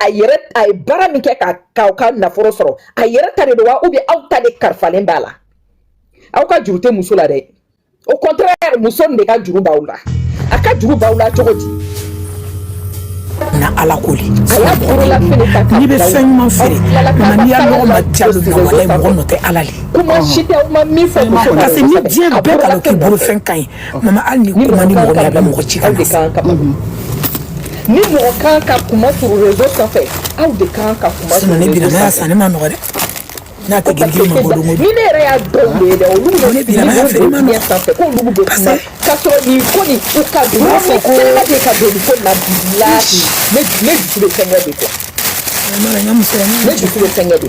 A yɛrɛ, a ye baara min kɛ ka k'aw ka nafolo sɔrɔ, a yɛrɛ ta de don wa, ou bien aw ta de kalifalen b'a la? Aw ka juru tɛ muso la dɛ, au contraire, muso nin de ka juru b'aw la. A ka juru b'aw la cogo di? Na Ala ko le. A y'a bololafɛn de ta k'a N'i bɛ bila fɛn ɲuman feere, aw tilala k'a mama, ka n'i y'a kala lɔgɔ ma diya lagosi don min na, réseau walayi, mɔgɔ sanfɛ. nɔ tɛ Ala le. Kuma si tɛ, aw ma min fɔ muso ma Parce que réseau ni sanfɛ, diɲɛ a bɛɛ ka dɔn k'i bololafɛn bolo nɔfɛ. fɛn ka ɲi, mama, hali ni Ni kuma mɔgɔ ni kan mɔgɔ ka min, a bɛ malo, mɔgɔ ci ka aw na de sa. kan ka malo. Ni mɔgɔ kan ka kuma sur réseau sanfɛ, aw de kan ka kuma sur Sinon ne réseau bilama y'a sanfɛ. san, ne ma nɔgɔ dɛ, n'a Ko tɛ parce girigiri ma que bɔ don o ni don. ne yɛrɛ y'a dɔw de ye dɛ, olu bɛ Ne fini bilama y'a dɔw feere don ma diɲɛ nɔgɔ sanfɛ k'olu bɛ parce kuma que k'a sɔrɔ nin ko nin, u ka u b'a dɔrɔmɛ fɔ ko kelen ma deli ka don nin ko in na. Bilahi, ne dusu bɛ fɛnkɛ de quoi. Mara, n ka musoya Ne dusu bɛ fɛnkɛ de.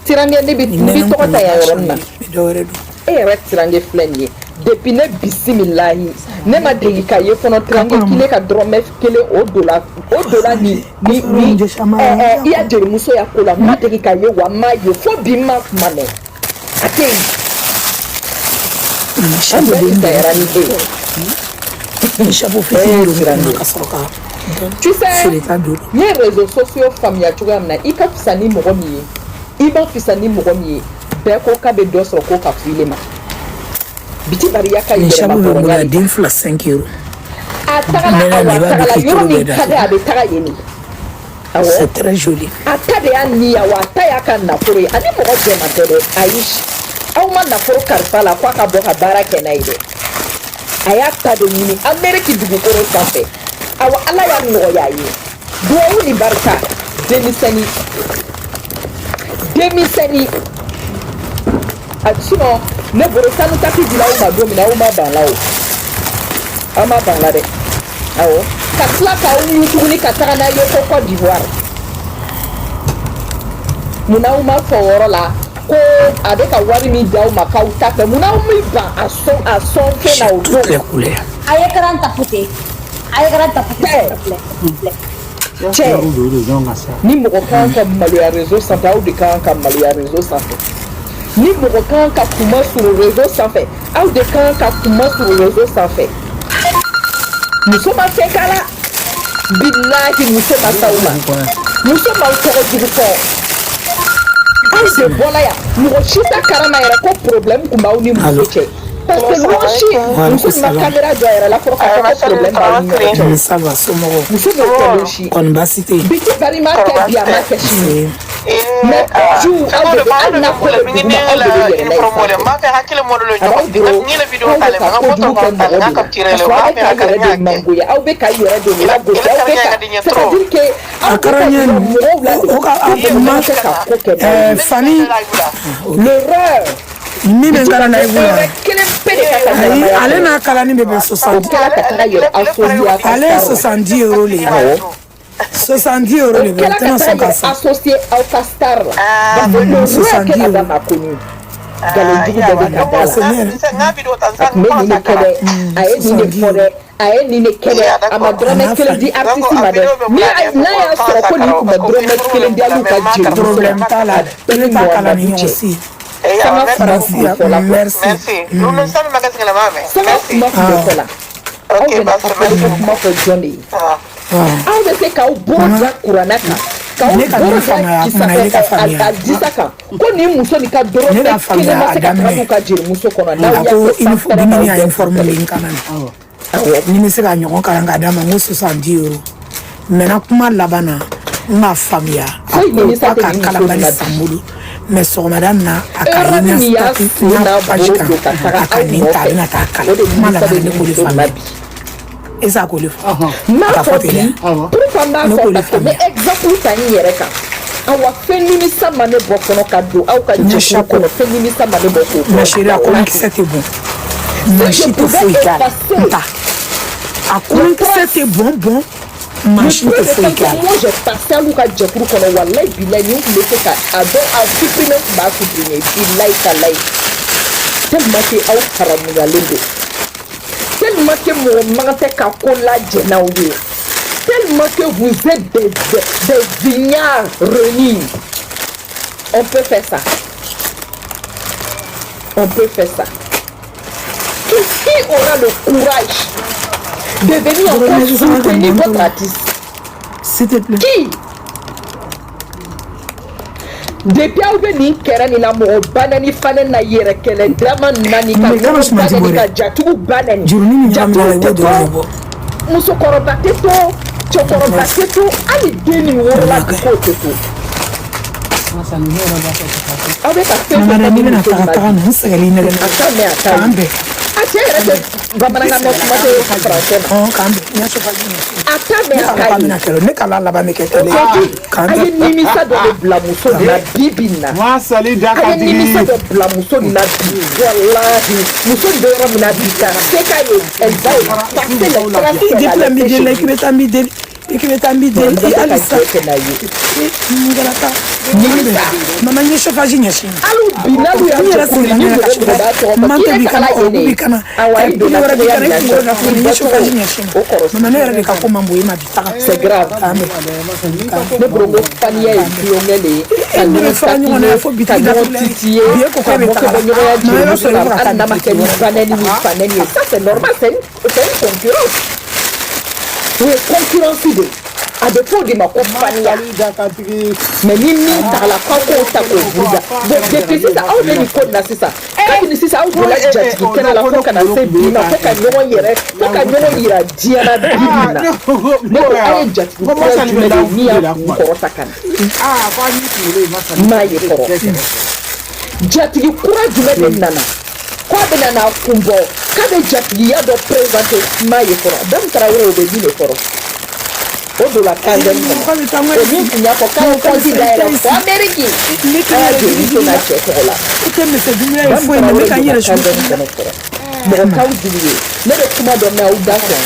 Tirange, ne bɛ nin n bɛ nɛnɛ tɔgɔ kun ta yan b'a yɔrɔnin na. changer, n bɛ dɔ wɛrɛ don. E yɛrɛ Tirange filɛ nin ye, depuis ne bisimilahi, ne ma deli ka ye fɔlɔ, Tirange kile ka dɔrɔmɛ kelen o donna, o donna ni ɛ ɛ i ya jelimuso ya ko la. N ma deli ka ye wa, n ma ye fo bi, n ma kuma mɛn, a tɛ yen. Mama, An chapeau bɛɛ bɛ n fisayara ni e ye. Ni chapeau fitinin Eh, don n Tirange. kunna ka sɔrɔ ka Tu sais, feereta don. n ye réseaux sociaux faamuya cogoya min na, i ka fisa ni mɔgɔ min ye, i ma fisa ni mɔgɔ min ye, bɛɛ ko k'a bɛ dɔ sɔrɔ ko ka fili ma biti bariya ka Nin chapeau bɛ n bolo yɛrɛma yan, de. den fila 5 euros. A tagala Mɛnna awa nin, i b'a dɔn tagala k'i yɔrɔ toro min bɛɛ ka di, datugu. a bɛ taga yen de. Awɔ. C'est très joli. A ta de y'a ni ya wa, a ta y'a ka nafolo ye. Ani mɔgɔ jɛman tɛ dɛ, ayi. Aw ma nafolo kalifa la k'a ka bɔ ka baara kɛ n'a ye dɛ. A y'a ta de ɲini Ameriki dugukolo sanfɛ. Awa, Ala y'a nɔgɔya a ye, duwawu ni barika. Denmisɛnnin, denmisɛnnin a, sinon ne bolo sanu tapi dila aw ma don min na, aw ma ban la o, aw ma ban la dɛ. Awɔ, ka tila k'aw ɲu tuguni ka taga n'a ye ko Côte d'Ivoire. Munna aw ma fɔ o yɔrɔ la ko a bɛ ka wari min d'aw ma k'aw ta fɛ? Munna aw mi ban a sɔn, a sɔn fɛn na o don? Toutes les couleurs. A ye écran tapoter. A ye écran tapoter, s'il te plaît. S'il vous plaît. Cɛ, ni mɔgɔ kan ka maloya réseau sanfɛ, aw de kan ka maloya réseau sanfɛ. Ni mɔgɔ kan ka kuma sɔrɔ réseau sanfɛ, aw de kan ka kuma sɔrɔ réseau sanfɛ. Muso ma fɛn k'a la, bilahi, muso ma s'aw ma, muso m'aw tɔgɔ jugu fɔ. Aw de bɔla yan, mɔgɔ si t'a kalama yɛrɛ ko problème tun b'aw ni muso cɛ, parce que mɔgɔ si, muso ma caméra jɔ a yɛrɛ la fɔlɔ k'a fɔ ko problème b'aw ni ɲɔgɔn cɛ. Ça va, somɔgɔw? Muso m'o kɛ don si. Kɔni baasi tɛ yen. Biti bari ma kɛ bi, a ma kɛ sini, mais toujours aw de bɛ, hali n'a ko bɛ duguma, aw de bɛ yɛlɛ n'a ye sanfɛ. A b'aw bolo aw bɛ ka kojugu kɛ mɔgɔ de la, parce que aw bɛ k'a yɛrɛ de mangoya, aw bɛ k'a yɛrɛ de lagosi, aw bɛ ka, c'est à dire que aw A bɛ kɛra ka ɲɛ yira mɔgɔw la de o ka a ko mɔgɔ ma tɛ ka ko kɛ n'aw ye. Fani. L'erreur Min bɛ n kala live la. Erreur kelen pe de ka ka Ayi, ɲɛnamaya ale kɔnɔ. n'a kalani bɛ bɛn O 60. kɛra ka taga yɛrɛ associer a ka Ale ye star la. 70 euros le ye. 70 euros O le bɛ, o kɛra ka tɛna taga sɔn ka yɛrɛ san. associer aw ka star la, parce que l'erreur 70 que euros. Adam a connu, nkalon jugu bɛɛ bɛ ka da la. Parce que ne yɛrɛ A tun bɛ nin de kɛ dɛ, a ye nin de fɔ dɛ, a ye nin de kɛ dɛ, a ma dɔrɔmɛ kelen di artiste ma dɛ. Ni n'a y'a sɔrɔ ko nin tun bɛ dɔrɔmɛ kelen di hali u ka jelimuso Problème ma, t'a la. a bɛɛ Ne ni t'a kala ni Muhamadu ɲɔgɔn cɛ. si. Sanga fara Merci, tun bɛ fɔ la quoi. merci. Sanga kuma tun bɛ fɔ la. Aw bɛna afɔ kuma fɔ jɔn de ye? Aw bɛ se k'aw bolo da kuranɛ kan, k'aw Ne ka bolo min da faamuya, kisa kuma na, ne ka faamuya. a disa kan ko nin muso nin ka Ne dɔrɔmɛ ka kelen faamuya ma a se ka taga daminɛ. n'u ka jelimuso kɔnɔ, n'aw A y'a ko kɛ san uniforme, fɛrɛ dumuni k'aw y'a bɛɛ uniforme kɛlɛ. le n kana na. Ni bɛ se ka ɲɔgɔn kalan k'a d'a ma, n ko 70 euros. Maintenant, kuma laban na, n k'a faamuya, a Foyi ko nimisa k'a tɛ ka nin muso kalabali nin la bi. san n bolo, mais sɔgɔmada nin na, a ka Erreur ye n min ka y'a statut sen n ka n'a page bolo kan, don ka taga a ka aw nin ta, a nɔfɛ, bɛna taa o kalan. de Kuma nimisa laban bɛ na, ne nin k'o de muso nin la faamuya. bi. E sa k'o de fɔ. N A b'a ka fɔ fɔ ten bi, dɛ. pourquoi n b'a Ne fɔ? k'o de Parce que n bɛ faamuya. exemple ta n yɛrɛ kan. Awa, fɛn nimisa ma ne bɔ kɔnɔ ka don aw ka Ne jɛkulu chapeau. kɔnɔ, fɛn nimisa ma ne bɔ k'o Ma kɔnɔ. chérie, a kolonkisɛ tɛ bɔn, maa Si je si tɛ pouvais foyi k'a la. effacer N ta, a kolonkisɛ tɛ bɔn bɔn, maa le si peu tɛ de foyi temps k'a que la. moi j'ai passé alu ka jɛkulu kɔnɔ, walayi bilayi, nin tun bɛ se ka a dɔn, a supprimer, n tun b'a supprimer, bilayi talayi, tellement que aw haramuyalen don, tellement que mɔgɔ man tɛ ka ko lajɛ n'aw ye, tellement que vous êtes des ignares réunis. On peut faire ça, on peut faire ça. Qui aura le courage de venir encore soutenir votre artiste? S'il te plaît. Qui? Depuis aw bɛ nin kɛrɛ nin na, mɔgɔ ba nɛni fa nɛni na, yɛrɛ kɛlɛ drama nani ka Mais kalo ɲɔgɔn suman ba ti bɔ nɛni dɛ. ka jatigiw ba nɛni. Jurunin min ɲagamina la, i Jatigiw b'o tɛ dɔrɔn de to, bɔ. musokɔrɔba tɛ to, cɛkɔrɔba tɛ to, hali den min wolola bi k'o tɛ to. Aw bɛ ka fɛn Mama fɛn dɛ, fɔ n'i bɛna muso taga in ma taga bi, ninnu sɛgɛli nɛgɛ a t'a mɛn, a t'a k'an ye. bɛn. A cɛ yɛrɛ tɛ bamanankan mɛn, kuma tɛ faransɛ ma. Ɔn, k'an bɛn, n y'a chauffage ɲɛsin. A t'a mɛn, Ne a k'a t'a k'a ye. bɛna kɛlɛ, ne k'a la laban bɛ kɛ kɛlɛ ye. Aujourd'hui, K'an a ye bɛn. nimisa dɔ de bila muso nin na bi bi in na. Moi, sali da A ka ye nimisa digi. dɔ bila muso nin na bi. Walahi, muso nin bɛ yɔrɔ min na bi, ka se k'a ye, elle va passer les traces I qu'elle a depuis la n b'i laissées deli chez la, i k'i lui. bɛ taa n b'i deli, i k'i bɛ taa n b'i deli, N i bɛ ka hali sa. jɛ kɛ n'a ye. Mun kɛra ta? Nimisa. Mama, n ye chauffage ɲɛsin. Hali bi, n'alu y'a N yɛrɛ jɛ kuru sigilen ni bɛ ka mɔgɔ mɔgɔ b'a tɔgɔ fɔ man k'i tobi yɛrɛ kana, tagala yen ɔrɔbu de bi kana, awa, i pili donna wɛrɛ bi cogoya kana, min i na kunkolo na tuguni, i n ye chauffage bɔcogo ɲɛsin. o kɔrɔ. Mama, ne yɛrɛ de ka ko man bon e ma bi, taga. C'est grave. K'an bɛn. Ne bolo ko faniya ye tulonkɛ de ye, ka E ne bɛ ɲɔgɔn fara ɲɔgɔn na taquiner, fo ka bitigi ɲɔgɔn datugulen. titiller, Bi e ko ka k'e bɛ mɔkɛ taga bɔ la. ɲɔgɔnya Mama, i b'a jelimuso sɔrɔ i la, bɛ ka taa hali n'a ma bitigi kɛ ni wɛrɛ. ba nɛni ni fa nɛni ye. Ça, c'est normal, c'est une concurrence. O ye concurrence de ye, a bɛ fɔ o de ma ko faniya. Sali da ka digi. Mais ni min tagala k'aw k'o ta k'o buruja, bon, depuis sisan aw bɛ nin ko in na sisan, kabini sisan aw donna jatigi kɛnɛ la fo ka na se bi ma, fo ka ɲɔgɔn yɛrɛ, fo ka ɲɔgɔn yira diɲɛ na bi bi in na. Ne ko aw ye jatigi kura jumɛn de ye min y'a kun kɔrɔta ka na? Ah, ko an y'i kunkolo ye, Masali. N m'a ye kɔrɔ. Jatigi kura jumɛn de nana k'a bɛna n'a kun bɔ, k'a bɛ jatigiya dɔ présenter? N m'a ye kɔrɔ. Dame Tarawele, o bɛ min de kɔrɔ, o donna caserne kɔnɔ. K'a bɛ taa n O min tun y'a fɔ k'a ye compte dayɛlɛ fo Amérique, Ne a y'a jelimuso n'a cɛ tɔgɔ la. I tɛ misɛ dumuni ye Dame foyi ma, ne Tarawele ka n donna yɛrɛ su. caserne kɔnɔ kɔrɔ. Mɔgɔ t'aw jugu ye. Ne bɛ kuma dɔ mɛn aw da fɛ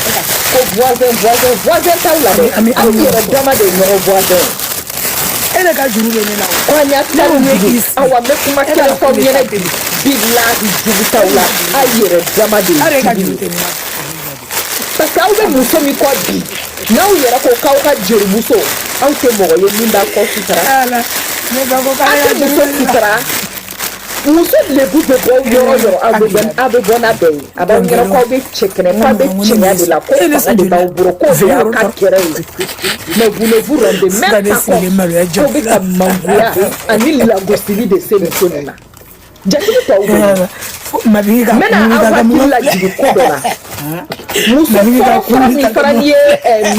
ko voisin, voisin, voisin t'aw la dɛ. Ami, Aw ami. yɛrɛ dama de ye ɲɔgɔn voisin ye. E de ka juru bɛ ne la o. Ko an y'a Ne ko t'aw ne jugu. k'i sigi. Awa, n bɛ kuma E b'a kelen dɔn f'aw k'u bɛ ɲɛna taa bi. Bilahi, jugu t'aw la, aw yɛrɛ dama de E ye de ka jugu juru ye. tɛ ne la. Parce que aw bɛ muso min kɔ bi, n'aw yɛrɛ ko k'aw ka jelimuso, aw tɛ mɔgɔ ye min b'a kɔ sutura. Ala, ne ba ko Aw k'ale tɛ ka juru muso bɛ ne la. sutura. Muso lebu bɛ bɔ yɔrɔ yɔrɔ, aw bɛ bɔ, aw bɛ bɔ n'a bɛɛ ye. A b'aw ɲɛna k'aw bɛ cɛ kɛnɛ, k'aw bɛ cɛya de la, ko E ne fanga de joli b'aw bolo, k'o de y'aw ka kɛrɛ ye. Mais vous ne vous rendez Fo ka même ne pas sigilen compte maloya k'aw bɛ ka mangoya ani lagosili de se muso nin ma. Jatigi tɔw bɛ yen. Mabigi ka N bɛna kulu aw ta ka hakili mɔgɔ lajigin ko dɔ la. Muso Mabigi ka fɔlɔ fɔlɔ kulu min ta ka fana mɔgɔ ye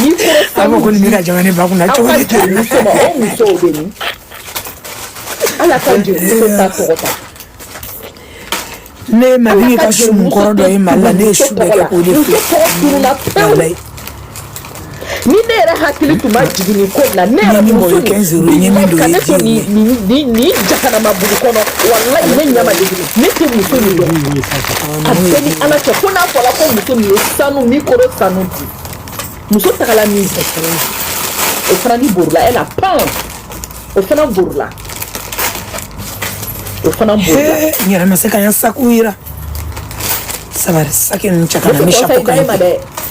micro a b'a fɔ ko sanu nin bɛ di ka jama ne ba kunna aw cogo ka di. jelimuso ma, o musow bɛ min? Ala ka jelimuso ta tɔgɔ ta. Ne ye Ala Mabigi ka ka jelimuso sumunkɔrɔ dɔ tɛ ye Mali la, tugu ne ye muso su bɛɛ tɔgɔ kɛ la. k'o de Muso filɛ. tɔgɔ tununna pewu. Walayi. Ni ne yɛrɛ hakili tun ma jigin nin ko in na, ne N ye yɛrɛ min bɔ o muso ye nin 15 euros, n ye min bilahi don o ka ye ne to 10 nin euros. nin nin nin jahanama bugu kɔnɔ, walahi ne ɲɛ ma digi, ne tɛ muso nin dɔn. A bɛɛ ni Ala cɛ, fo n'a fɔra ko muso nin ye sanu micro sanu di, muso tagala min, o fana ni borila, elle a pan, o fana borila, o fana borila. Hee, n yɛrɛ ma se ka n ka sakiw yira. Sabari, saki ninnu cɛ ka Ne na tɛ n bɛ conseil chapeau d'a kan ma yen. dɛ,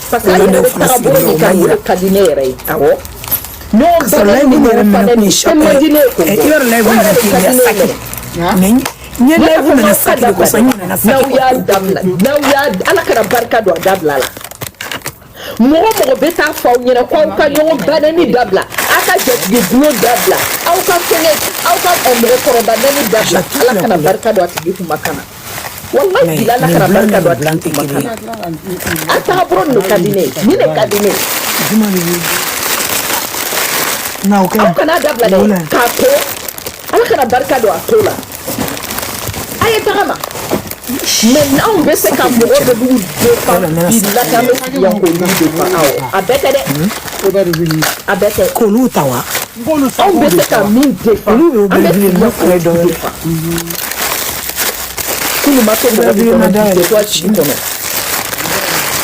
parce que an Hollandais yɛrɛ bɛ fana taga sigilen bolo bɛ, o min ma kan, o yira. de ka di ne yɛrɛ ye. Awɔ, ɲɔgɔn Ka sɔrɔ banni live ni yɛrɛ ɲɔgɔn minɛ fanɛ kun ye nin fɛn chapeau man ye. di ne ye k'o Ɛ, bɔ, i b'a dɔn live o yɛrɛ minɛ de kun ka ye di ne ye saki. mɛnɛ. Mais n ye Ne t'a live fɔ minɛ k'aw ka saki de dabila kosɔn, dɛ. n ɲinɛna N'aw saki kɔ. y'a dabila, n'aw y'a, Ala kana barika don a dabila la. Mɔgɔ mɔgɔ bɛ taa fɔ aw ɲɛna ko aw ka ɲɔgɔn banɛni dabila, aw ka jatigi gulon dabila, aw ka fɛngɛ, aw ka mɔgɔkɔrɔba nɛni dabila, J'attends Ala la kana couleur. barika don a tigi kumakan na. Walahi Mais bila, Ala nin kana blanc barika ni don a nin blanc tigi tɛ kumakan kelen ye. na. A tagabolo nin de ka di ne ye, nin de ka di ne ye. Juma de bɛ nka o kɛ Aw kana dabila dɛ. wala. K'a to, Ala kana barika don a to la. A ye taga ma, mais n'anw bɛ se ka mɔgɔ dɔ b'u défend, Yala, n bɛna bilahi an bɛ sigi yan k'olu défend. Awɔ, a bɛɛ tɛ dɛ, a bɛɛ tɛ. K'olu ta wa? Anw bɛ se ka min défend, Olu bɛ an bɛ belebele sigi ninnu yan fana ye k'olu dɔ wɛrɛ. défend. Kunu ma to mɔgɔ min Belebele ma kɔnɔ, bi dayɛlɛ. tɛ to a tigi kɔnɔ.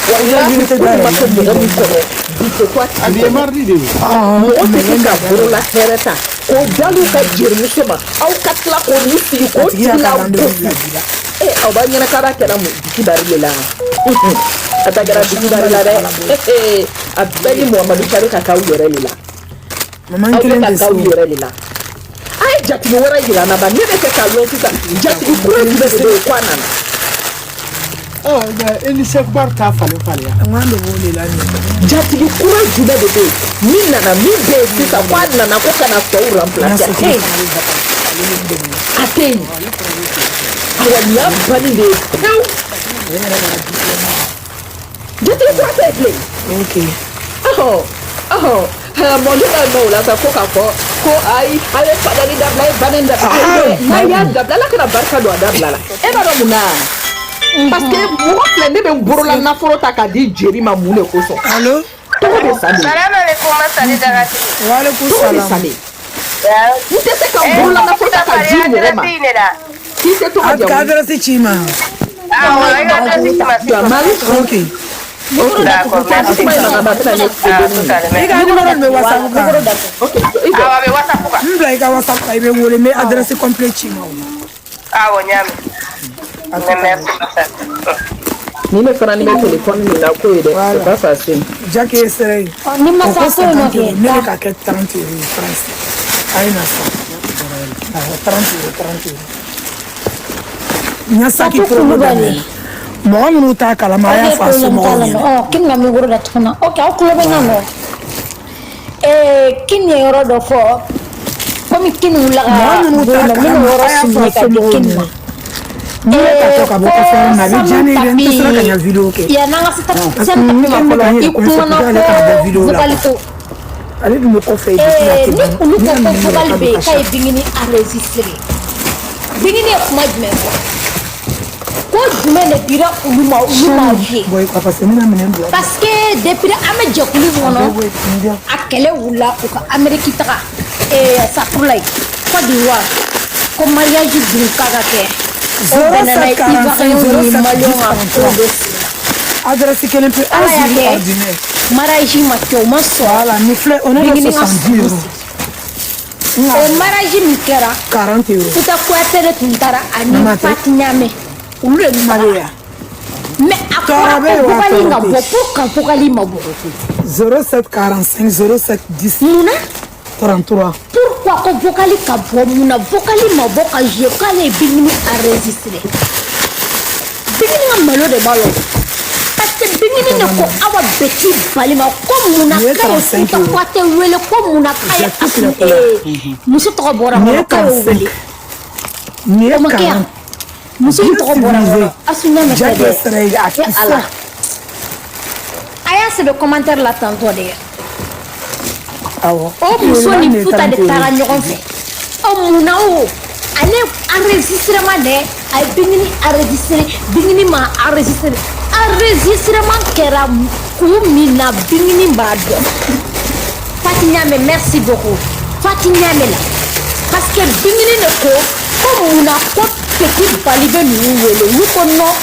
Walahi, Belebele tɛ kunu ma dayɛlɛ. to mɔgɔ min kɔnɔ, bi tɛ to a tigi Bi ye kɔnɔ. mardi de ye. Mɔgɔ tɛ se ka bolola hɛrɛ ta k'o dal'u ka jelimuso ma, aw ka tila k'o ni sigi k'o A tigi y'a tigi ka la rendez-vous gosi. bila bi la. E, aw b'a ɲɛna k'a b'a kɛra mun biki bari de la? A ta kɛra biki bari la dɛ. A bɛɛ ni Muhamadu cari ka k'aw yɛrɛ de la. Mama, n Aw bɛ kelen ka tɛ se k'aw o. yɛrɛ de la. A ye jatigi wɛrɛ yira n na ba, ne bɛ fɛ k'a lɔn sisan, jatigi kura jumɛn de bɛ yen ko a nana? Ɔ, mais e ni Sɛki Umaru t'a falen falen ya. N k'an de b'o de la nin ye. Jatigi kura jumɛn de bɛ yen min nana, min bɛ yen sisan ko a nana ko ka na tɔw N ka remplacer? sotigi Hey, fana bɛ vacances. Ale ye n dɛmɛ. A tɛ yen. Awa, nin y'a banni de ye pewu. O yɛrɛ kɛra diplôme. Jatigi kura tɛ yen bilen. Ok. Ɔhɔ ɔhɔ, mɔ ne ka nɔ o la sa, ko k'a fɔ ko ayi, a ye fadali dabila, a ye banni dabila. N'a y'a dabila, Ala kana barika don a dabila la. E b'a dɔn mun na? Parce que mɔgɔ filɛ, ne bɛ n bolola nafolo ta k'a di jeri ma, mun de kosɔn? Allo. Tɔgɔ bɛ sa de. Salam alaikum, Masali Dagatigi. Waaleykum Tɔgɔ bɛ salam. sa de. N tɛ se ka n bolola nafolo ta k'a di mɔgɔ ma k'i tɛ tɔgɔ A ka jamu. adresse ci ma. Awɔ, i ka adresse ci ma sisan. Mari. Ok. Micro D'accord, datugu. merci. Kuma in na, a bɛna ne Ah, tout à l'heure. I ka numéro nin bɛ WhatsApp kan. Micro datugu. Ok, i jɔ. Awɔ, a bɛ WhatsApp kan. N bila i ka WhatsApp kan, i bɛ n wele, n bɛ adresse complet ci ma o la. Awɔ, n y'a mɛn. À tout à l'heure. Merci, Masali. Ni ne fana ni bɛ téléphone min na ko ye dɛ, c'est pas facile. Jacques ye sira ye. Ɔ, ni O masa ko ko nɔ 50 kɛ euros, ne bɛ ka kɛ 30 euros ye France. A ye na san. Awɔ, 30 euros, 30 euros. N ka saki Fatou promo Coulibaly. daminɛna. Mɔgɔ minnu t'a kalama, a y'a Ok, fɔ a problème t'a somɔgɔw la ɲɛna. nɔ. Ɔ, Kini ka micro datugu na. Ok, aw tulo bɛ n na nɔ. Kini ye yɔrɔ dɔ fɔ. Komi Kini wulila ka Mɔgɔ minnu bɔ t'a yen nɔ, n bɛna kalama, o yɔrɔ a y'a fɔ a souligner ka di somɔgɔw Kini ma. ɲɛna. Ni ne ka to ka bɔ kɔfɛ yɔrɔ min na, a bɛ diya ne ye dɛ, n tɛ sera ka n ka vidéo kɛ. Yan'an ka se Parce que sanu ni tapi ma fɛn bɛ ka fɔlɔ, n i yɛrɛ kɔfɛ, kumana pour que ale kana bɔ ko vidéo la. vocal ko. Ale dun bɛ kɔfɛ yen depuis a tɛ Ni ban. olu Ne ko y'a ko minɛ yɛrɛ vocal k'a bɛ bɛ yen ka k'a ye sa. Bingini enregistré. Bingini ye kuma jumɛn fɔ? Ko jumɛn de dira olu ma, olu m'a ye? Bɔ yen quoi, parce que n bɛna minɛn bila. Parce que depuis an bɛ jɛkulu min A kɔnɔ, bɛɛ bɔ yen, nin di yan. a kɛlɛ wulila u ka Amérique taga safurula ye, Côte d'Ivoire, ko mariage dun k'a ka kɛ. O bɛnna n'a ye 07 45 Ivoirien ni 07 Malien 10 ka ko 33. bɛ sen na. Adresse kelen pe, Ala 11 y'a rue kɛ ordinaire. mariage ma kɛ, o ma sɔn. Voilà, nin filɛ, o ne bɛ Bingini ka 70 sɔrɔ euros. sigi. O mariage min kɛra, 40 euros. Futa Kuyate de tun taara ani Mama tɛ. Fati Ɲame, olu de tun taara. Maria. Mais a Tɔɔrɔ fɔra bɛ yen ko wa vocal in ka tɔɔrɔ tɛ bɔ, yen? pour ka vocal ma bɔ. 07 45 07 10 Munna? 33. Pourquoi ko vocal ka bɔ? Mun na vocal ma bɔ ka jouer k'ale ye Bingini enregistré? Bingini ka malo de b'a la o. Parce que Bingini de ko Awa Beti Bali ma ko mun na Nin ye k'a ye 35 Futa euros. Kuyate wele, ko mun na k'a ye J'ai toutes les couleurs. Muso tɔgɔ bɔra Nin ye kɔnɔ, k'a y'o 45. wele. Nin ye O ma kɛ yan. 40. Muso in Bien tɔgɔ bɔra civilisé. kɔnɔ, Asu Ɲame tɛ Jacques dɛ. Sera a E qui Ala. ça? A y'a sɛbɛn commentaire la tantôt de. Awɔ. O muso Nin ni ye Futa de 30 taara euros. ɲɔgɔn fɛ. Ɔ, mun na o ale enregistrement dɛ, a ye Bingini enregistré, Bingini ma enregistré, enregistrement kɛra kun min na, Bingini b'a dɔn. Fati Ɲame, merci beaucoup. Fati Ɲame la, parce que Bingini de ko ko mun na ko Petit Bali bɛ ninnu wele, olu ko non.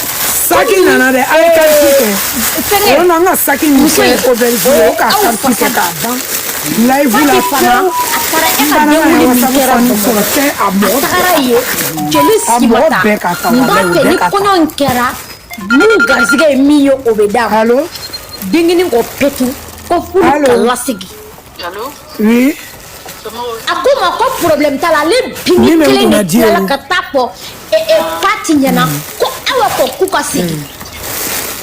Saki nana dɛ, a ye calcul kɛ. Fɛngɛ O na n ka saki min muso kɛ in, aubergine, o ka aw calcul fasa kɛ k'a ban. Live la Fati fana pewu. a taara e N ka taara n'a ye denwuli min WhatsApp kɛra fɔ ni Bamakɔ, sɔrɔ tɛ a a mɔgɔ tagara bɛɛ. yen jeli A si ma mɔgɔ taa. bɛɛ ka taa, N b'a walayi o fɛ bɛɛ ni ka taa. kɔɲɔ in kɛra, mun garisɛgɛ ye min ye, o bɛ d'a ma. Allo? Bingini ko petu ko furu ka Allo? lasegi. Allo? Oui. A ko ma ko problème t'a la, ale Bingini Min bɛ n kelen kunna de 10 tilala euros. ka taa fɔ Fati ɲɛna ko awa ko k'u ka segin.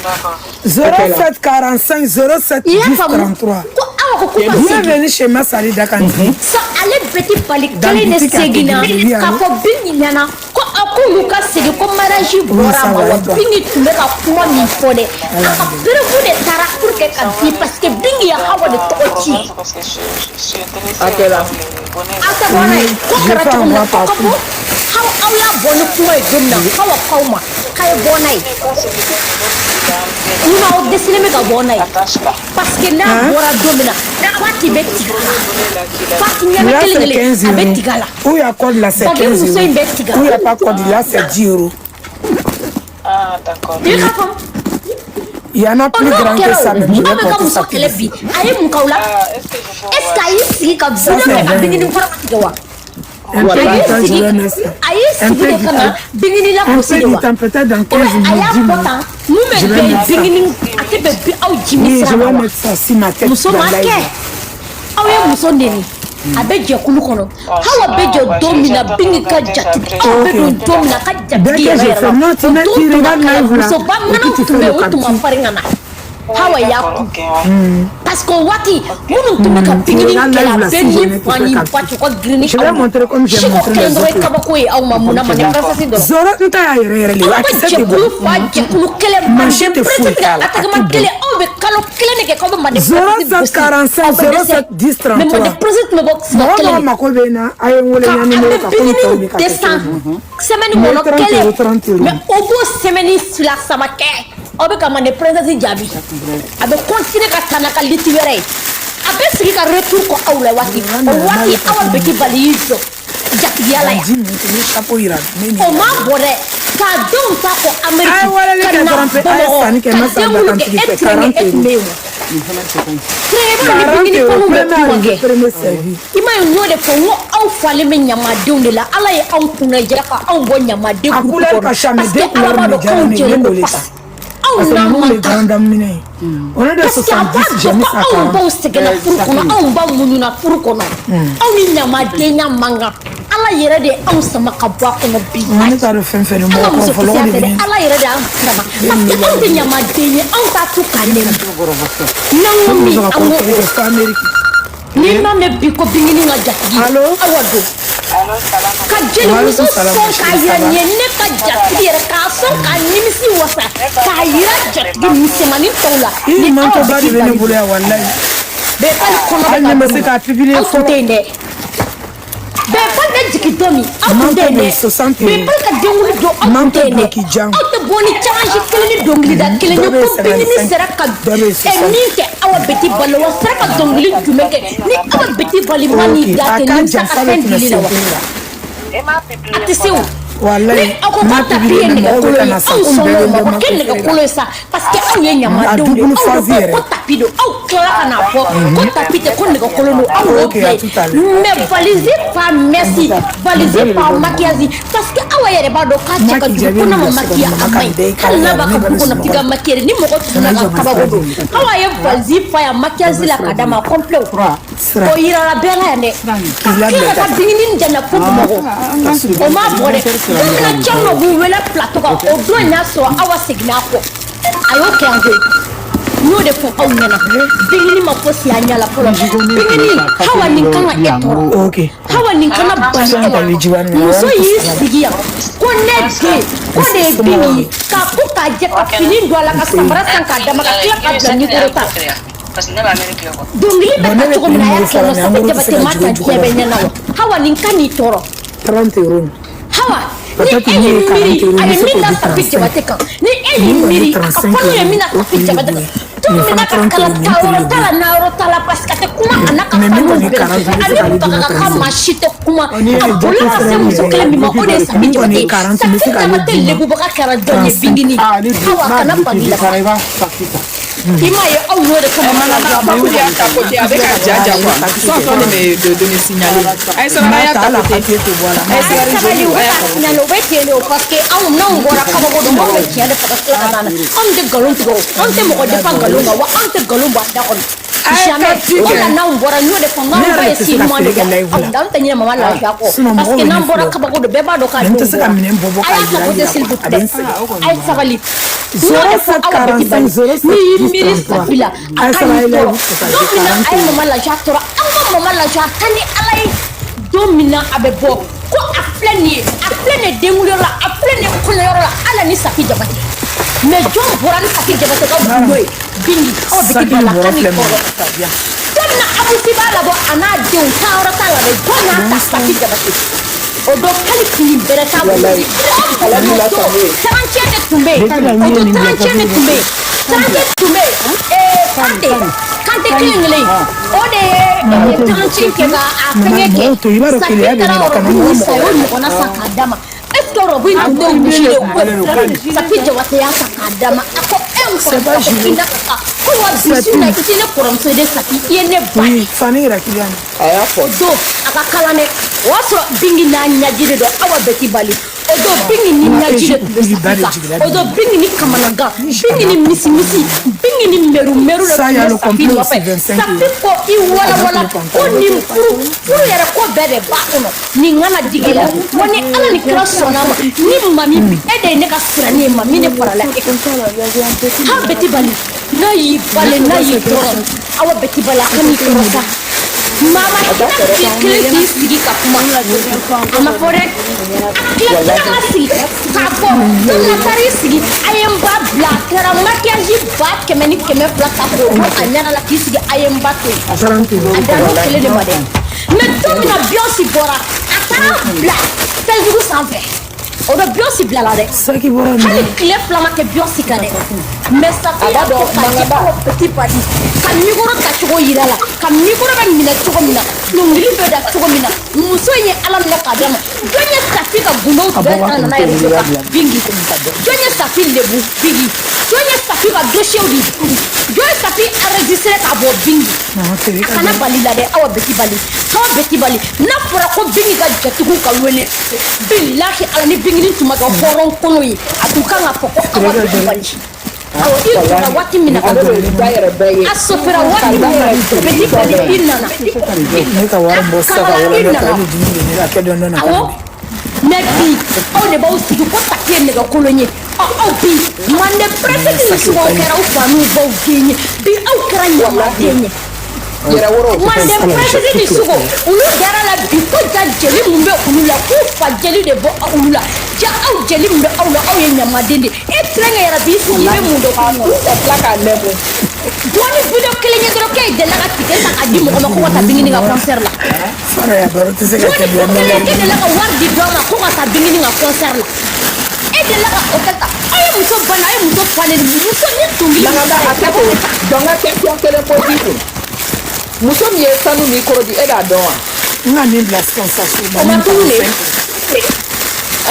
D'accord. 07 45 07 I y'a 10 faamu 33. ko awa ko k'u ka segin. Bienvenue chez Masali Dakanti. Sa ale Beti Bali Dans kelen de boutique à seginna Télévi, k'a allô? fɔ Bingi ɲɛna ko a k'olu ka segin, ko mariage Oui, bɔra ça a ma va, wa et toi? Bingi tun bɛ ka kuma min fɔ dɛ, a ka preuve de taara pour que ka di, parce que Bingi ye Hawa de tɔgɔ tiɲɛ. Parce que je suis intéressée A kɛra. par le bonnet. Aw tɛ bɔ n'a ye ko Je kɛra peux cogo min na, en ko voir ka bɔ partout. aw aw y'a bɔ ni kuma ye don min na, Hawa k'aw ma k'a ye bɔ n'a ye. Munna aw dɛsɛlen bɛ ka bɔ n'a ye? Attache là. Parce que n'a Hein? bɔra don min na, Fati bɛ tigɛ a la, Fati ɲɛmɛ Là, kelen c'est kelen 15 a bɛ euros. tigɛ a la. Où il y a code là, c'est Bagi 15 muso euros. in bɛ tigɛ a Où il n'y la. a pas code là, c'est 10 euros. Ah, d'accord. I ka faamu. Il y en a O plus n'o grand que kɛra ça, o, mais je aw vais bɛ ka porter muso ça kɛlɛ plus. bi, a ye mun k'aw la? Ah, est-ce que je peux Est ce que voir a y'i sigi ka Ça, vidéo c'est kɛ ka 20 Bingini euros. kɔrɔ tigɛ wa? Un peu A du y'i temps, je sigi vais mettre ça. a y'i Un sigi peu de du ka na temps. Bingini Un lagosi peu de du wa? temps, peut-être dans Ou 15 bien a minutes, y'a 10 bɔ minutes. tan mun bɛ Je vais bɛn mettre ça. Bingini a tɛ bɛn bi aw jimi Oui, sira je ma vais wa? mettre ça sur ma tête Muso dans ma live. kɛ aw ye muso neni, a bɛ jɛkulu kɔnɔ, Hawa bɛ jɔ bah, don min na j'attends de Bingi ka regarder ça jatigi après. aw bɛ Ok. don don min na ka Dès jatigi que yɛrɛ je yɛrɛ fais, la non, tu o mets, don tu tun ka regardes kɛlɛ live là, musoba et puis ŋanaw tu tun fais bɛ le yen, o tun ma capture. farin ka na. Hawa y'a kun parce que o waati minnu tun bɛ ka pikiri kɛ a bɛɛ ni fa ni ba cɛ ka girin ni aw ma siko kelen dɔrɔn ye kabako ye aw ma mun na manden princesse dɔrɔn Zoro n ta y'a yɛrɛ yɛrɛ le aw ka jɛkulu fa jɛkulu kelen manden princesse ka attaquement kelen aw bɛ kalo kelen de kɛ k'aw bɛ manden princesse gosi 07 45 07 10 33 mais manden princesse tun bɛ bɔ mɔgɔ kelen mɔgɔ mako bɛ n na a ye n wele n ka numéro kan komi tɔw bɛ ka kɛ descend semaine kɔnɔ kelen mais o b'o semaine fila saba kɛ aw bɛ ka manden princesse jaabi a bɛ continuer ka taa n'a ka liti wɛrɛ ye a bɛ sigi ka retour kɔ aw la waati o waati aw bɛ ki bali y'i jɔ jatigiya la yan o ma bɔ dɛ k'a denw ta kɔ Amérique ka na Bamakɔ ka denwulu kɛ e tirenge e tun bɛ yen wa tirenge b'a dɔn ni bingini fɛnw bɛ kuma kɛ i ma ye n y'o de fɔ n ko aw falen bɛ ɲamadenw de la Ala ye anw kunnaja ka anw bɔ ɲamaden groupe kɔnɔ parce que Ala b'a dɔn k'anw jɛlen don pasi anw n'a man kan parce que a b'a dɔn ko anw baw sɛgɛnna furu kɔnɔ anw baw muɲuna furu kɔnɔ anw ni ɲamadenya man kan Ala yɛrɛ de ye anw sama ka bɔ a kɔnɔ bi ne t'a dɔn fɛn fɛn ni an ka mɔgɔ kɔrɔfɔlɔw musokisɛya de fɛ bɛ dɛ ne Ala yɛrɛ de y'an sama parce que anw tɛ ɲamaden ye anw t'a to k'a nɛni n'an ko min an ko kɔrɔfɔli kɛ fo Amérique n'i ma mɛn bi ko bingini ka jatigi awa don ka jelimuso sɔn k'a yira nin ye ne ka jatigi yɛrɛ k'a sɔn k'a nimisi wasa k'a yira jatigi misɛnmanin tɔw la i ni aw mantoba bɛ de k'i bɛ ne bali bolo yan walayi bɛɛ k'ale kɔnɔ bɛ hali ne ma se ka k'a publier aw tun fɔlɔ tɛ yen dɛ bɛɛ fali bɛ jigin don min aw tun tɛ yen dɛ Manto bɛ 60 bɛɛ fali ka denwuli don aw tun Manto tɛ yen dɛ Burkina. aw tɛ bɔ ni challenge kelen ni dɔnkilida kelen ye Dɔ bɛ ko bingini 55, sera ka dɔ bɛ ɛ 60. min kɛ Awa Beti Bali wa sera ka dɔnkili jumɛn kɛ ni Awa Beti Bali ma n'i Ok, da a kɛ ka nimisa jan ka f'a bɛ fɛn tɛmɛ dili la wa sen la a tɛ se o walayi ni aw ko n ko m'a tapi publier ye mais mɔgɔw nɛgɛkolo bɛ ka ye na san anw komi bɛɛ sɔnn'o bɛ ma n ko dɔn kɛ manto feere la nɛgɛkolo ye sa parce que aw ye a ɲamadenw de ye double aw de phase ko yɛrɛ ko tapi don aw tilala ka n'a fɔ ko tapi tɛ ko nɛgɛkolo don aw y'o Ok, bila à yen tout à l'heure. mais valise fa mɛsi valise fa maquillage parce que aw yɛrɛ b'a dɔn k'a cɛ ka Maki jugu jaabi ko n'a ma min bila so maquiller kɔnɔ a mama man ka nin ɲi bɛɛ ye hali kala n'a la b'a ne ka bɛ du kɔnɔ sunɔgɔ f'i ka la maquiller ni mɔgɔ tuguna kana ka jɔ ma kabako sira don di aw ye valise fa yan maquillage la ka d'a ma complet sira o yirala bɛɛ la yan dɛ ka k'i tila labila ka ka taa bingini dɛmɛ fo Bamakɔ o ma bɔ dɛ don min na cɛw b'u wele plateau kan o don in y'a sɔrɔ Awa seginna a kɔ a y'o kɛ yan koyi n y'o de fɔ aw ɲɛna bingini ma fosi a ɲɛ la fɔlɔ bingini Hawa nin kan ka e tɔɔrɔ ok Hawa nin kana bali sisan e ta la bɛ jiba nin na muso wari tɛ y'i se ka sigi yan ko ne den ko de ye bingini ye k'a ko k'a jɛ ka fini don a la ka samara san k'a d'a ma ka tila k'a bila mikoro ta Parce que ne bɛ Amérique le quoi. dɔnkili bɛ bon ne ta bɛ cogo min na a prix y'a min kɛ fɔra nɔ mais Safi an bolo tɛ se Jabate ka ma jigin ta o diɲɛ jukɔrɔ bɛɛ ɲɛna wa Hawa nin ka n'i tɔɔrɔ 30 euros Hawa ni peut-être e min y'i ye 40 miiri euros a n bɛ ye se min k'o da di Safi 35 Jabate kan ni e y'i min kɔni ye miiri a ka 35 fɔ n'u ye euros min da o Safi prix de Jabate b'o kan ye don nin min fana na ka 30 kala euros nin taayɔrɔ prix de t'a b'o la ye nayɔrɔ t'a la parce que a tɛ kuma a n'a ka mais min faniw kɔni ye bɛɛ 40 n bɛ se ale k'ale d'i baga ma ka 35 maa si tɛ kuma a bolila ka se muso kelen min ma o de ye Safi min kɔni Jabate ye ye 40 n bɛ Safi se k'ale Jabate d'i ma lebubaga kɛra jɔn ye 35 bingini Hawa kana bali la i m'a ye aw y'o de kama Fakou y'a tapoté avec un dja quoi. Ils sont en train de me signaler. Ayi sabali n a b'a y'a ta hali a tapoté. papier tɛ bɔ a la n Ayi b'a a ta ye sabali sabali joli u a bɛ y'a k'a tapoté. signaler u bɛ ten de o parce que anw n'anw bɔra kabako don anw bɛ tiɲɛ de fɔ ka tila ka taa na anw tɛ nkalon tigɛ o anw tɛ mɔgɔ defa nkalon kan wa anw tɛ nkalon bɔ a da kɔnɔ A ye jamais tapis o kɛ. la n'anw bɔra n y'o de fɔ n ne k'anw yɛrɛ ba ye de tɛ si se ka ɲuman de feere kɛ kɛ live la anw tɛ ɲinɛ mama lafiya kɔ sinon parce mɔgɔw que bɛ ne n'an bɔra filɛ kabako don bɛɛ b'a dɔn k'a mais n denw tɛ se ka bɔra minɛn bɔ bɔ a k'a y'a yira tapoté yira s'il quoi vous a bɛ plaît n sɛgɛn a ye sabali n y'o de fɔ 07 Awa Beti 45 Bali 07 n'i y'i 10 miiri 33 Safi la a a ye ka sabali n'i live tɔɔrɔ kɛ ka don di min na 40 a ye euros mama lafiya tɔɔrɔ an ka mama lafiya ka ni Ala ye don min na a bɛ bɔ ko a filɛ nin ye a filɛ nin ye denkunliyɔrɔ la a filɛ nin ye kɔnɔyɔrɔ la hali ni Safi Jabate mais jɔn bɔra ni Safi Jabate ka gundo ye bingi Awa Beti saki Bali nin a bɔrɔ ka n'i filɛ min tɔɔrɔ ye ka di yan don min na Abusi b'a labɔ a n'a denw taayɔrɔ t'a la dɛ jɔn y'a ta Safi Jabate o don hali fini bɛrɛ t'a bolo Walayi. Ala ni la sango ye. tarancɛ de tun bɛ yen Depuis la o min ye don nin bila tarancɛ de papier tun bɛ yen tarancɛ tun bɛ yen Kante Kante kelen kelen o de ye tarancɛ kɛ ka a mama fɛngɛ kɛ mɔgɔw to i b'a dɔn Safi keleya bɛ ne taara la kana rɔbu mɔgɔ ni mɔgɔ san o ɲɔgɔnna san k'a d'a ma est ce que rɔbu in tun tɛ gosi de ko Safi Jabate y'a ta k'a d'a ma a ko e n c'est pas kɔrɔmuso ko Julie i na ka taa ko wa c'est bisu na tout i tɛ ne kɔrɔmuso ye dɛ Safi i ye ne ba oui de fani yɛrɛ kiliyan A y'a fɔ. o don a ka kalan dɛ o y'a sɔrɔ bingi n'a ɲaji de don Awa Beti Bali o don bingi ni ma ɲaji de Egypte tun bɛ prix ba Safi de kan jiginna o don bi bingi ni kamanagan bingi ni misimisi bingi ni meru meru de ça tun y a bɛ le Safi complet aussi nɔfɛ 25 Safi euros ko i a walawala b'a to ko pantalon nin furu furu yɛrɛ ko bɛɛ de b'a kɔnɔ nin kana digi i la wa ni Ala ni kira sɔnna a ma ni mami e de ye ne ka sirani ye mami ne farala e kan Awa Beti Bali N'a y'i bali, n'a y'i tɔɔrɔ, Awa Bɛti Bali, a kan'i tɔɔrɔ sa. Mama hinɛ k'i kelen k'i sigi ka kuma, a ma fɔ dɛ. A tila ka sigi k'a fɔ don min na taara i sigi, a ye n ba bila, a kɛra maquillage 100 200 ta k'o don a ɲɛda la k'i sigi, a ye n ba to yen. A dan'o kelen de ma dɛ. Mais don min na Beyoncé bɔra, a taara bila Facebook sanfɛ, o don Beyoncé bilala dɛ. Saki bɔra. Hali tile 2 ma kɛ Beyoncé kan dɛ, mais Safi y'a fɔ ka di Awa Petit Bali ka micro tacogo yira la, ka micro bɛ minɛ cogo min na, dɔnkili bɛ da cogo min na. Muso in ye Ala minɛ k'a d'a ma. Jɔn ye Safi ka gundow bɛɛ ta nana ye réseau kan? Bingi. Jɔn ye Safi lebu? Bingi. Jɔn ye Safi ka dossier di? Jɔn ye Safi enregistré k'a bɔ? Bingi. A kana bali la dɛ, Awa Beti Bali, Awa Beti Bali. N'a fɔra ko Bingi ka jatigiw ka wele, bilahi Ala, ni Bingini tun ma kɛ hɔrɔn kɔnɔ ye, a tun kan ka fɔ ko Awa Beti Bali. Awɔ, i donna waati min na, Ale bɛ da yɛrɛ bɛɛ ye. A sɔfɛra waati min na, Beti Bali, i nana. Ne ka wari bɔ sisan ka Kamara, i wɔlɔlɔ nana. ka ni dimi de ne la kɛ dɔɔnin dɔɔnin. Awɔ, mais bi aw de b'aw sigi ko tapi ye nɛgɛkolon ye. Ɔ, aw bi mande prefet ni sugaw kɛra aw fa n'u baw den ye, bi aw kɛra ɲamaden ye. Yɛrɛ woro. Mande prefet ni sugo, olu dara la bi ko ja jeli mun bɛ olu la, k'u fa jeli de bɔ olu la. Ja aw jeli mun bɛ aw la, aw ye ɲamaden de. E terɛnkɛ yɛrɛ b'i sigi, i bɛ mun dɔn k'u kɔnɔ? Ka tila k'a nɛmu. Dɔɔni vidéo kelen ye dɔrɔn k'e delila ka ticket ta k'a di mɔgɔ ma ko ka taa Bingini ka concert la. Fara ya baro tɛ se ka kɛ Dɔɔni bila. ko kelen e delila ka wari di dɔ ma ko ka taa Bingini ka concert la. E delila ka hôtel ta. Aw ye muso banna, aw ye muso fa neni, muso ni dɔnkili. Langaba, a kɛ to dɔn ka question kelen posé i kun. Muso min ye sanu micro di, e b'a dɔn wa? N ka nin bila sisan sa so. O ma tunu de.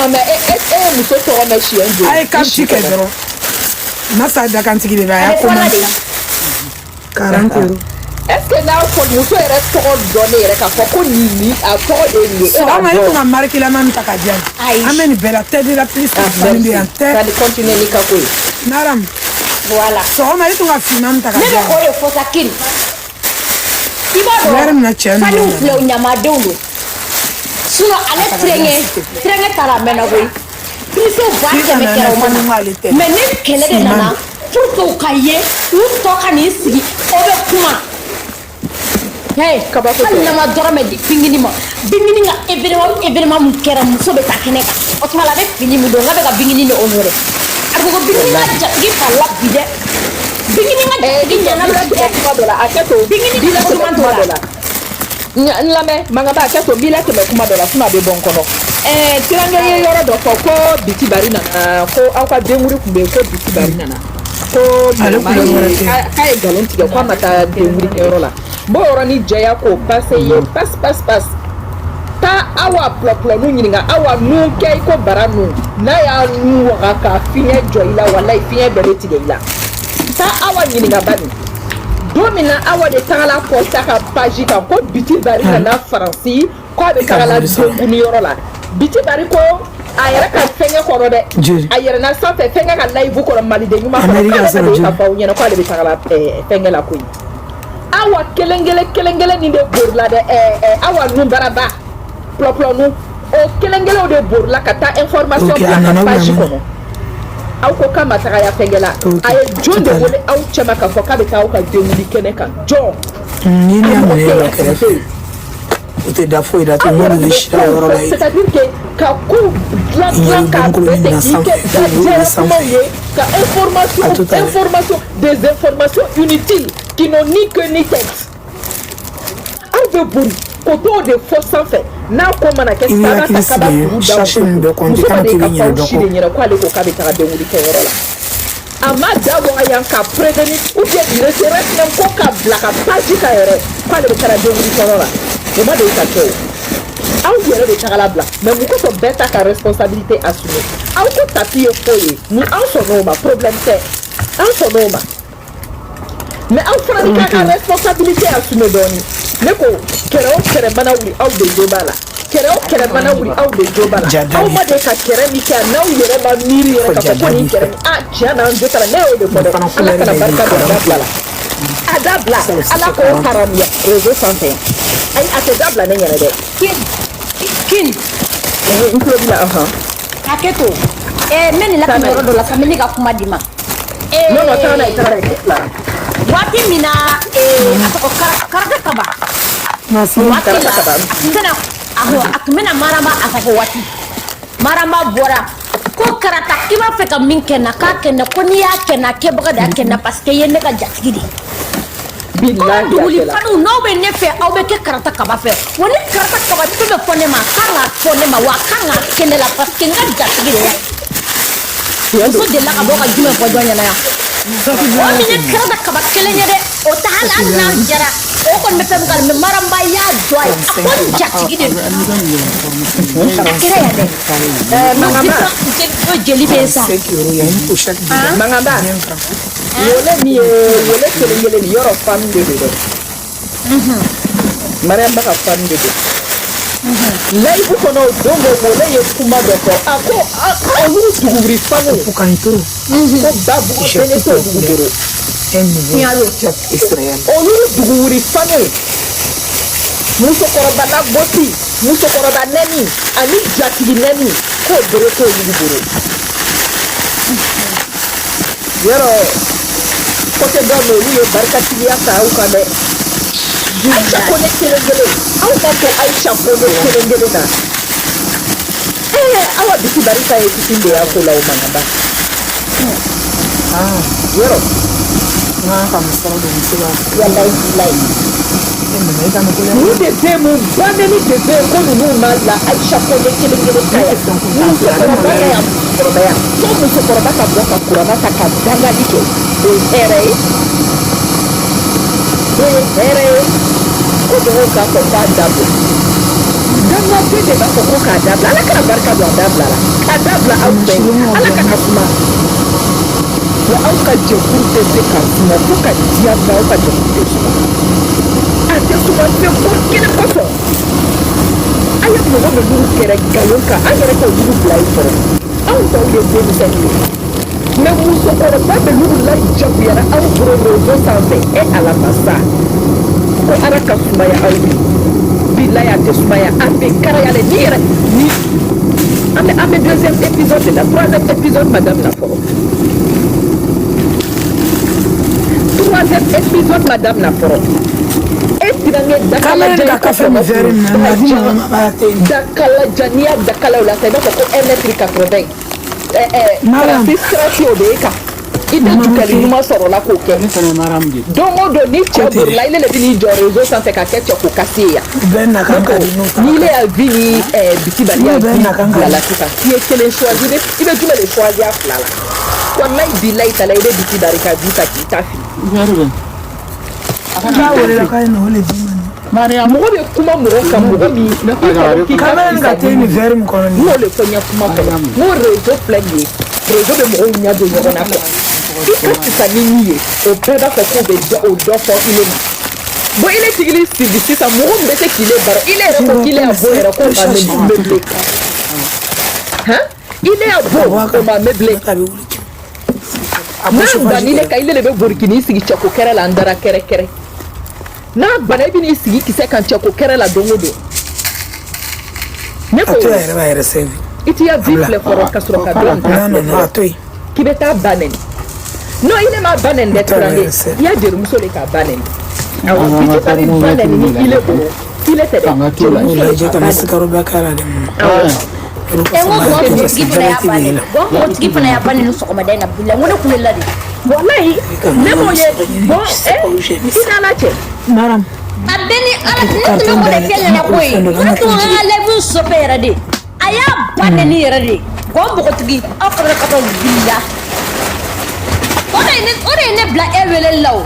Ah, mais e ye muso tɔgɔ mɛn siɲɛ joli? A ye kapti kɛ dɔrɔn, masa dakantigi de bɛ a A y'a bɛ fɔlɔ de. commande 40 euros. Est ce que n'a fɔ muso yɛrɛ tɔgɔ dɔn ne yɛrɛ k'a fɔ ko nin a tɔgɔ de ye nin ye, e b'a Sɔgɔma i dɔn? kun ka marque lama min ta ka di yan. Ayi. An bɛ nin bɛɛ la tɛ de la plus. Ah, Fani bɛ yan tɛ. K'ale continuer n'i ka ko ye. Naram. Voilà. Sɔgɔma i kun ka finman min ta ka Ne di bɛ yan. k'o de fɔ sa, Kini. I b'a Wɛrɛ dɔn min na cɛ ninnu saniw nana. filɛ, o ɲamadenw don. Sinon ale terɛnkɛ terɛnkɛ taara a mɛnna koyi. Pirisew ba K'i kɛmɛ kana kɛra o ma na na. ko ale tɛ. Mais ni kɛlɛ de Finman. nana pour que u ka ye, u tɔ ka n'i sigi, o bɛ kuma. Hey, Kabako hali tɛ. n'a ma dɔrɔmɛ di Bingini ma, Bingini ka événement mun kɛra, muso bɛ taa kɛnɛ kan, o tuma la a bɛ fini min don, n k'a bɛ ka Bingini de honoré. A ko Bingini ka jatigi farila bi dɛ, Bingini ka jatigi ɲɛna bi dɛ. Kuma dɔ la, a kɛ to. Bingini B'i ka latɛmɛ ko kuma t'o dɔ la. la. N lamɛn, Mangaba, a kɛ to, n b'i latɛmɛ kuma dɔ la, sinon a bɛ bɔ n kɔnɔ. Tirankɛ ye yɔrɔ dɔ fɔ ko Biti Bari nana, ko aw ka denwuri tun bɛ yen, ko Biti Bari nana, ko Ale mɔgɔ ma couleur wɛrɛ ye tɛ. k'a ye nkalon tigɛ k'a ma taa denwuri kɛyɔrɔ la. N b'o yɔrɔnin jɛya k'o passe ye pas pas pas. Taa Awa pulɔpulɔnu ɲininka, Awa nun kɛ i ko bara nun, n'a y'a nun waga ka fiɲɛ jɔ i la, walayi fiɲɛ bɛɛ bɛ tigɛ i la. Taa Awa ɲininka bani, don min na Awa de tagala poste a ka page kan ko Biti Bari nana Faransi, k'a bɛ tagala denkunniyɔrɔ la, Biti Bari ko a yɛrɛ ka fɛnkɛ kɔnɔ dɛ. Joli? A yɛrɛ na sanfɛ fɛnkɛ ka live kɔnɔ, maliden ɲuman kɔnɔ, Amérique k'ale ka sɔrɔ bɛ ka joli? fɔ aw ɲɛna k'ale bɛ tagala fɛnkɛ la koyi. Awa kelen kelen kelen kelen nin de borila dɛ. ɛɛ ɛɛ Awa nun baraba pulɔpulɔnu, o kelen kelenw de borila ka taa information Ok, bila a ka nana ou page a ma na? kɔnɔ. Aw ko k'a ma taga ya fɛnkɛ la. Ok, A ye jɔn de tout à l'heure. wele aw cɛma k'a fɔ k'a bɛ taa aw ka denwuli kɛnɛ kan? Jɔn? Ni ne A y'a mɔgɔ minɛ tɛ yɔrɔ yen, a tigi tɛ kɛrɛfɛ yen. O tɛ da foyi da to Aw yɛrɛ n'olu de bɛ bɛ sira o kow yɔrɔ la fɛ, yen. c'est-à-dire que ka kow dilan I ɲɛ dilan bɛ k'a denkolon bɛɛ min ten na k'i sanfɛ kɛ olu bɛ dajɛya sanfɛ. kumaw ye ka information À tout à l'heure. information, des informations inutiles qui n'ont ni queue ni tête. Aw bɛ bori k'o t'o de fɔ sanfɛ n'a ko mana kɛ I b'i sara hakili ta kaba sigi kuru da sachet muso ninnu bɛɛ kun. compter Muso ma kana deli k'i ka bɛ fɔ aw ɲinɛ dɔ si de kɔ. ɲɛna k'ale ko k'a bɛ taga denwuli kɛyɔrɔ la. A ma da waga yan ka prévenir ou bien ne serait-ce même ko ka bila ka page kan yɛrɛ k'ale bɛ taga denwuli kɛyɔrɔ la, o ma deli ka kɛ. O aw yɛrɛ de tagala bila, mais mun kosɔn bɛɛ ta ka responsabilité assumer? Aw ko tapi ye foyi ye mun, an sɔnn'o ma, problème tɛ, an sɔnn'o ma, mais aw fana ni k'a ka responsabilité assumer dɔɔni. Ne ko kɛrɛ o kɛrɛ mana wuli, aw de jo b'a la. Kɛrɛ o kɛrɛ mana wuli, aw de jo b'a la. Jada Aw bi ma fɛ. deli ka kɛrɛ min kɛ, n'aw yɛrɛ ma miiri yɛrɛ Fɔ k'a fɔ ko jada nin b'i kɛrɛ fɛ. nin, ah, tiɲɛ na, an jo t'a la. Ne y'o de fɔ Nin dɛ. fana Ala couleur kana bɛ barika nin don a 40 dabila la, a dabila. Ça aussi Ala c'est k'o 40. haramuya réseau sanfɛ yan. Ayi, a tɛ dabila ne ɲɛna dɛ. Kin, kin. N tulo b'i la, ɔhɔn. Hakɛ to, n bɛ nin Taa latɛmɛ n'a ye. yɔrɔ dɔ la sa, n bɛ ne ka kuma di ma. Non non, taga n'a ye, taga n'a ye. Waati min na a tɔgɔ Karata Kaba. Waati la a tun bɛna Marama a ka waati. Marama bɔra ko Karata k'i b'a fɛ ka min kɛ n na k'a kɛ n na, ko n'i y'a kɛ n na kɛbaga de y'a kɛ n na parce que i ye ne ka jatigi de ye. Ko duguli faniw n'aw bɛ ne fɛ aw bɛ kɛ Karata Kaba fɛ, wa ni Karata Kaba fɛn bɛ fɔ ne ma a kan ka fɔ ne ma, wa a kan ka kɛ ne la parce que n ka jatigi de y'a ye. Muso delila ka bɔ ka jumɛn fɔ jɔn ɲɛna yan? O min ye Karata Kaba kelen ye dɛ, o tɛ hali n'a jara o kɔni bɛ fɛn min kalama, mais Maramba y'a jɔ a ye, a ko n jatigi de don. A kɛra yan dɛ. Mangaba. Jeli bɛ yen sa. Mangaba. Wole min ye wole kelen kelen nin yɔrɔ fan de don dɛ. Mariam ba ka fan de don. Layibu kɔnɔ o don ko wole ye kuma dɔ fɔ, a ko olu dugubiri faniw ko babugu bele t'olu bolo. Olu dugubiri faniw, musokɔrɔba lagosi, musokɔrɔba nɛni ani jatigi nɛni, k'o bere t'olu bolo. Yɔrɔ côté dɔ bɛ olu ye barikatigiya ta aw kan dɛ. Aïcha Koné kelen kelen, aw ma to Aïcha Koné kelen kelen na. Awa bisi barika ye fitin de y'a ko la o Mangaba. Yɔrɔ. Walayi bilayi. Ninnu de bɛ yen, mun baneni de bɛ yen ko ninnu ma la Aïcha Koné kelen kelen ta yan. Musokɔrɔba ya yan, musokɔrɔba ya. Fo musokɔrɔba ka bɔ ka kuranna ta ka dangali kɛ. O ye hɛrɛ ye. O ye hɛrɛ ye. Ko mɔgɔw k'a fɔ k'a dabila. Dangaden de b'a fɔ ko k'a dabila. Ala kana barika don a dabila la. K'a dabila aw fɛ yen. Ala kana suma. Wa aw ka jɛkulu tɛ se ka suma fo ka diya ban, aw ka jɛkulu tɛ suma. A tɛ suma fɛn ko kelen kosɔn. A ye mɔgɔ minnu kɛrɛ nkalon kan, an yɛrɛ ka olu bila i kɔrɔ. Anw tɔw ye denmisɛnnin ye. Mais musokɔrɔba minnu lajaguyara aw bolo réseau sanfɛ, e Ala masa. Ko Ala ka sumaya aw ye. Bilayi a tɛ sumaya, a bɛ karaya dɛ. Ni yɛrɛ ni an bɛ deuxième épisode de la, troisième épisode ma daminɛ fɔlɔ. Troisième épisode ma daminɛ fɔlɔ. E tirange dakalajan ka kafe min verre min na dakalajan, n'i y'a dakala o la sa i b'a fɔ ko 1 mètre 80. Faransi sirasi o de ye kan. I tɛ jukali ɲuman sɔrɔ la k'o kɛ. Don o don ni cɛ bolila, ile de bɛ n'i jɔ réseau sanfɛ ka kɛ cɛ ko kasi ye yan. Ni ile y'a vi ni bisibali y'a vi bila la sisan, i ye kelen choisi, i bɛ jumɛn de choisi a fila la? Walayi bilayi tala, i bɛ bisi barika vi ta k'i ta fili. Mɔgɔ bɛ kuma mɔgɔ kan, mɔgɔ min kamalen ka te ni verre min kɔnɔ nin. N y'o de fɔ n ye kuma kɔnɔ. N ko réseau filɛ nin ye, réseau bɛ mɔgɔw ɲɛ don ɲɔgɔn na quoi. I ka fisa ni min ye, o bɛɛ b'a fɔ k'o bɛ o dɔ fɔ ile ma. Bon, ile tigili sigi sisan, mɔgɔ min bɛ se k'ile baro, ile yɛrɛ ko k'ile y'a bɔ yɛrɛ k'o ma meublé. Han? Ile y'a bɔ o ma meublé. N'a banni kan, ile de bɛ bori k'i sigi cɛko kɛrɛ la, an dara kɛrɛ kɛrɛ. N'a banna, i bɛ n'i sigi kisɛ kan cɛko kɛrɛ la don o don. Ne ko a to yɛrɛ b'a yɛrɛ sɛbi. I t'i ya vi filɛ kɔrɔ ka sɔrɔ ka dɔn ta. Non non, a to yen. K'i bɛ taa ba nɛni. Non, ile m'a ba nɛni dɛ, Turange. I y'a jelimuso de k'a ba nɛni. Awɔ, biti bari ba nɛni ni ile bolo. Ile tɛ dɛ. Jelimuso de k'a ba nɛni. Sikaro ba k'a la dɛ. Awɔ. N ko gɔn fana y'a ba nɛni. Gɔn fana y'a ba nɛni sɔgɔmada in na bila, n ko ne kulela de. Walayi, ne m'o ye. Bon, i n'Ala cɛ. Maram. A bɛɛ ni Ala, ne tun bɛ k'o de f'e ɲɛna koyi. Ne tun ka live sɔfɛ yɛrɛ de. A y'a ba nɛni yɛrɛ de. Gɔn npogotigi, aw kabila ka taa wulila. O de ye ne bila e weleli la o.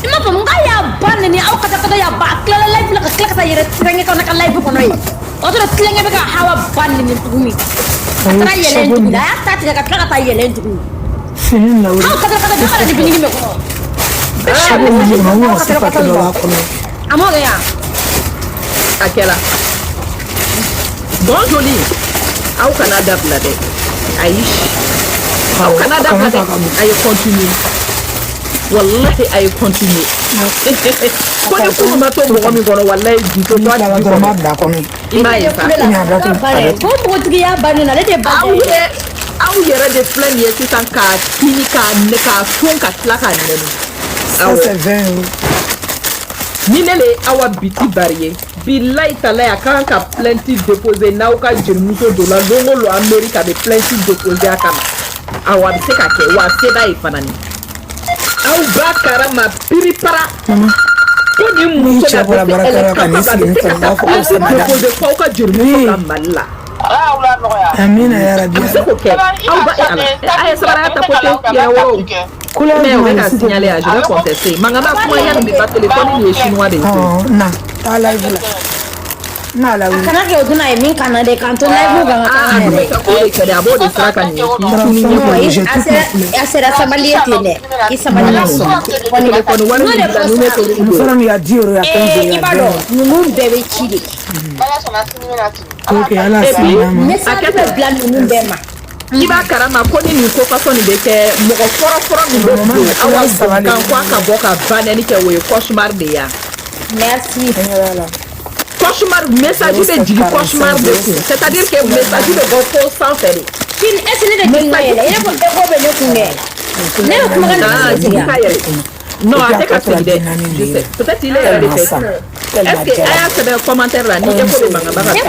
I m'a faamu, n k'a y'a ba nɛni, aw ka taa y'a ba, a tilala live la ka tila ka taa yɛrɛ tilankɛ ka na ka live kɔnɔ yen. O y'a sɔrɔ tilankɛ bɛ ka Hawa ba nɛni tuguni. A taara yɛlɛn tuguni, a y'a ta tigɛ ka tila ka taa yɛlɛn tuguni. Fini la. Aw ka taa ka taa ni bingini bɛ kɔnɔ. A m'o kɛ yan. A kɛra. Bon joli, aw kana dabila dɛ. Ayi. Aw kana dabila dɛ. A ye continuer. Wallahi a ye continuer. Ko ni kulu ma to mɔgɔ min kɔnɔ, wallahi bi to to a tigi kɔnɔ. I m'a ye sa. Ko npogotigi y'a ba nɛni, ale de ba Aw yɛrɛ, Aw yɛrɛ de filɛ nin ye sisan k'a kini, k'a k'a ton, ka tila k'a nɛni. Ça, c'est 20 euros. Ni ne le ye Awa Biti Bari ye, bilayi talayi, a kan ka plainte déposer n'aw ka jelimuso donna don o don Amérique, a bɛ plainte déposer a kama. Awɔ, a bɛ se ka kɛ, wa a se b'a ye fana. Ni aw b'a karama piripara ko nin Ni muso cɛ bɔra la, baarakɛyɔrɔ elle est la ka n'i capable, a sigi bɛ ni se ka fɛn, u taa b'a fɔ ko plainte c'est madame. déposer fo aw ka jelimuso ka Mali la. Ala y'aw la nɔgɔya. Amina ya A rabi. bɛ se k'o kɛ. Aw ba ala a ye sabali, a ta ko tɛ yɛrɛ wɔrɔ. Couleur Mais o bɛ jumɛn ka s'il te signaler, plaît? je vais contester. Mankan b'a kuma yanni bi ba téléphone nin ye chinois de ye koyi. Ɔn, na taa live la. N'a la A wuli. kana kɛ o dun, a ye min kana dɛ, k'an to live kan ka Ah, taa a yɛrɛ. bɛ se k'o de kɛ dɛ, a b'o de sira kan nin ye k'i tunu ɲɛ kɔrɔ. J'ai A toutes mes sera couleurs. a sera sabali ye ten dɛ, i sabali la sɔn. Téléphone wari N'o min de bila fɔ ni ne sisan. t'olu Muso don. nin, il y a 10 euros, il y a 15 euros, il I y a b'a 20 dɔn euros. ninnu bɛɛ bɛ ci de. Ala sɔnna, sini bɛna tunu. Ok, ala Et puis, sɔnna ma. Message bɛ bila ninnu bɛɛ ma. I b'a karama ko ni nin ko fasɔn nin bɛ kɛ, mɔgɔ fɔlɔ-fɔlɔ min bɛ Maman, don na aw couleur saba de kan ko a ka bɔ ka ba nɛni kɛ, o ye cauchemar de ye wa. Merci. Voilà. Cauchemar, message bɛ jigin cauchemar de kun, c'est à dire que message bɛ bɔ fo sanfɛ de. Kini, est ce que ne de jigin ka yɛlɛ? I n'a fɔ ego bɛ ne kun dɛ. Ne bɛ kumakan Ah, de jigin sigi. ka yɛlɛ, non, a tɛ ka segin dɛ. Je sais, peut-être il est yɛrɛ de fɛ. Est ce que a y'a sɛbɛn commentaire la ni écho bɛ mankan ba ka Ne segin?